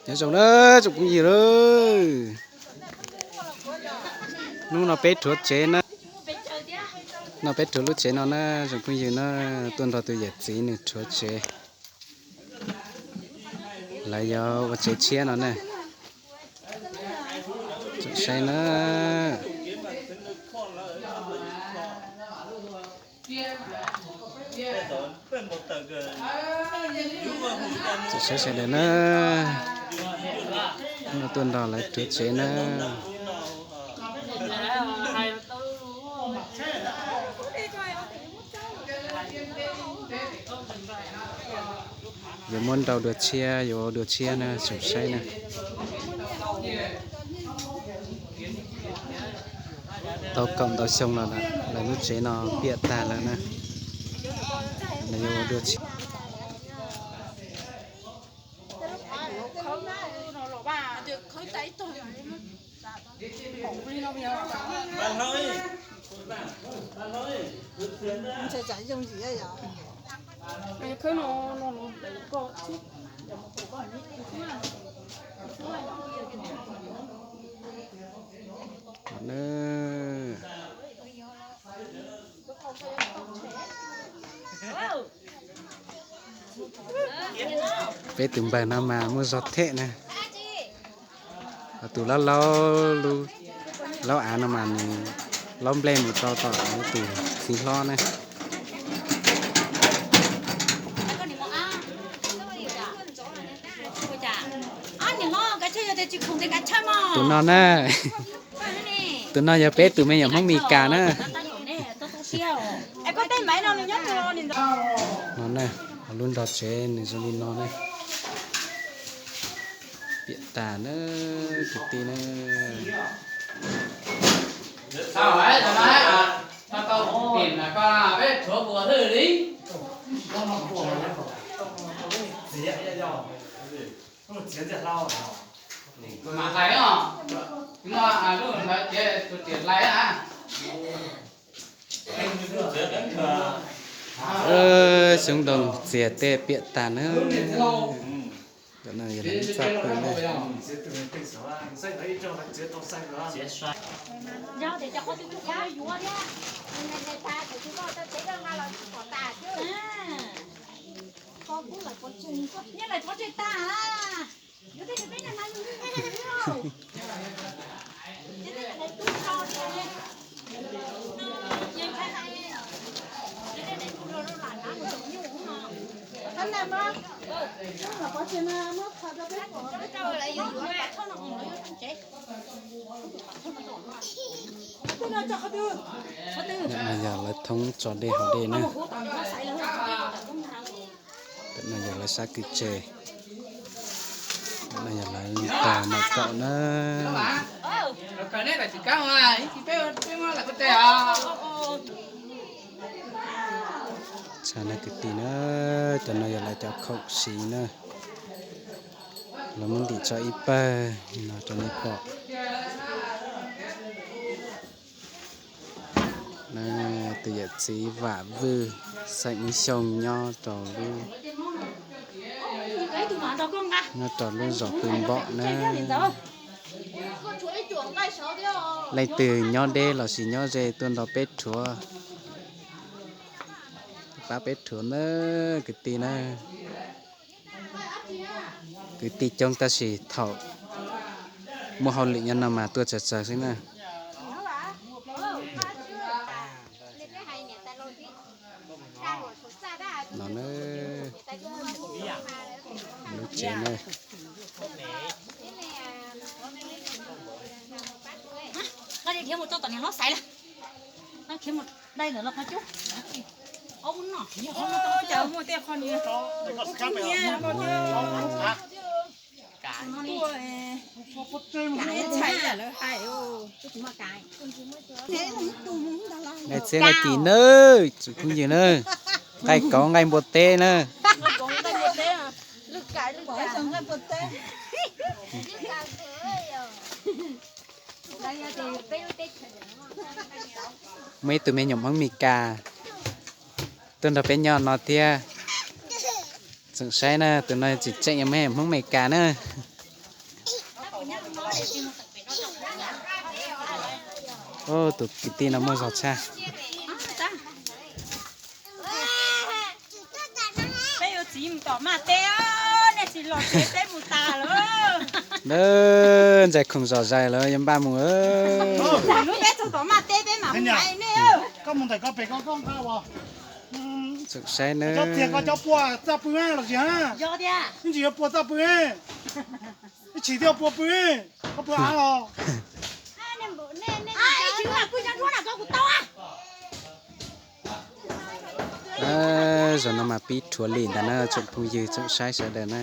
Nyob zoo na tsoom phooj ywg, hnub no peb rhuav tsev na, no peb rhuav lub tsev no na tsoom phooj ywg na, tuaj nrog tus yawm txiv nws rhuav tsev, lawv yuav ua tsev tshiab no na, tsoom saib na. Tsoom saib sawv daws na, no tuaj nrog lawv rhuav tsev na. Yuav muab nrau dua tshiab, yuav ua dua tshiab na tsoom saib na. Tau kaum ntau xyoo los lawm, lub tsev no piam tag lawm na, lawv yuav ua dua tshiab. Peb tus npawg no mas muaj zog thiab na. Ho tus laub laub, laub av no mas nws laub nplej mus rau tom tus txiv hlob na. Tus no na, tus no yog peb tus me nyuam Hmoob Mes Kas na. No na, lub nrog tsev nws zoo li no na. Piam tas na, kwv tij na. Xyoob ntoo txias tej piam tas na. Ntawm no yog lawv txaj pw na. Ntawm no yog lawv thoob tso dej haus dej na. Ntawm no yog lawv sab kwv tse. Ntawm no yog lawv tag mam kaum na. Tshaj na kwv tij na, cov no yog lawv cov khoom siv na. Lawv muab ntim tso ib pawg no rau nej pom. Tus yawm txiv Vam Vwj xeem Hmoob Xyooj nyob rau lub, nyob rau lub zos Pw Npom na. Leej twg nyob deb los sis nyob ze tuaj nrog peb rhuav, pab peb rhuav na kwv tij na. Kwv tij coob tab sis thaum muaj hauj lwm nyob no mas tuaj tsawg tsawg xwb na. No na, lub tsev na. Nqaij txhiab nqaij kis nawb tsoom phooj ywg na, nqaij kauv nqaij npua teb na. Muaj ib tug me nyuam Hmoob Mes Kas tuaj nrog peb nyob no thiab. Tsoom saib na, tus no tseem tseem yog me nyuam Hmoob Mes Kas na. Tus kwv tij no muaj zog tshaj. Peb yuav txiv mus tom maj teb, nej tsis los tsev peb mus tas lawm. Ntxais khoom zom zaws lawm yuav npaj mus. Hnub peb txog tom maj teb peb mam mus hais nej. Koj mus ntawm koj pem koj koj nqa uas txawm saib na. Cov txiag koj cov pua txaj pw los tsis hab? Yog tiag. Ib ntsis yuav pua txaj pw, ib tshim thiaj pua pw. Koj pw av los. Zaum no mas pib rhuav li ntawd na tsoom phooj ywg tsoom saib sawv daws na.